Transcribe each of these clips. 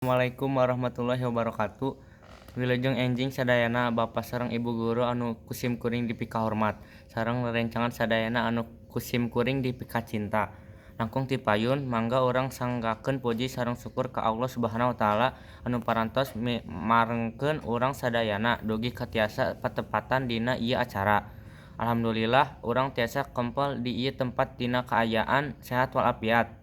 Assalamualaikum warahmatullahi wabarakatuh. Wilujeng enjing sadayana Bapak sareng Ibu guru anu ku sim kuring dipikahormat sareng rerencangan sadayana anu ku sim kuring dipikacinta. Langkung ti payun mangga urang sanggakeun puji sareng syukur ka Allah Subhanahu wa taala anu parantos marengkeun urang sadayana dugi ka tiasa patepatan dina ieu acara. Alhamdulillah urang tiasa kempel di ieu tempat dina kaayaan sehat walafiat.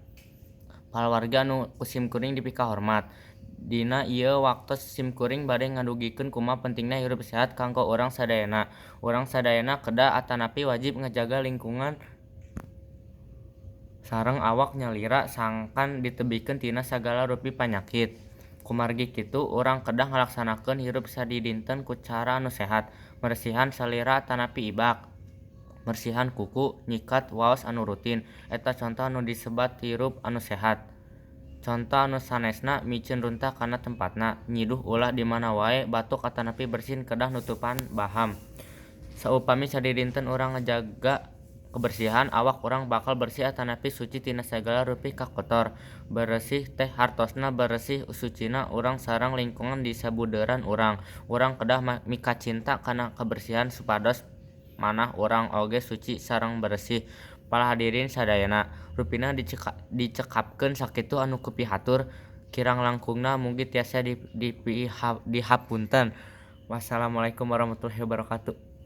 Palawargi anu ku sim kuring dipikahormat, dina ieu waktos sim kuring bade ngadugikeun kumaha pentingna hirup sehat kanggo urang sadayana. Urang sadayana kedah atanapi wajib ngajaga lingkungan sareng awak nyalira sangkan ditebihkeun tina sagala rupi panyakit. Kumargi kitu urang kedah ngalaksanakeun hirup sadidinten ku cara anu sehat, meresihan salira atanapi ibak, meresihan kuku, nyikat, waos anu rutin, eta conto anu disebat hirup anu sehat. Conto anu sanesna miceun runtah kana tempatna, nyiduh ulah di mana wae, batuk atanapi bersin kedah nutupan baham. Saupami sadidinten urang ngajaga kebersihan, awak urang bakal bersih atanapi suci tina sagala rupi kakotor. Beresih teh hartosna beresih sucina urang sareng lingkungan di sabudeureun urang. Urang kedah mikacinta kana kebersihan supados manah urang oge suci sareng beresih. Para hadirin sadayana, rupina dicekapkeun sakitu anu kupihatur, kirang langkungna mugi tiasa dihapunten. Wassalamualaikum warahmatullahi wabarakatuh.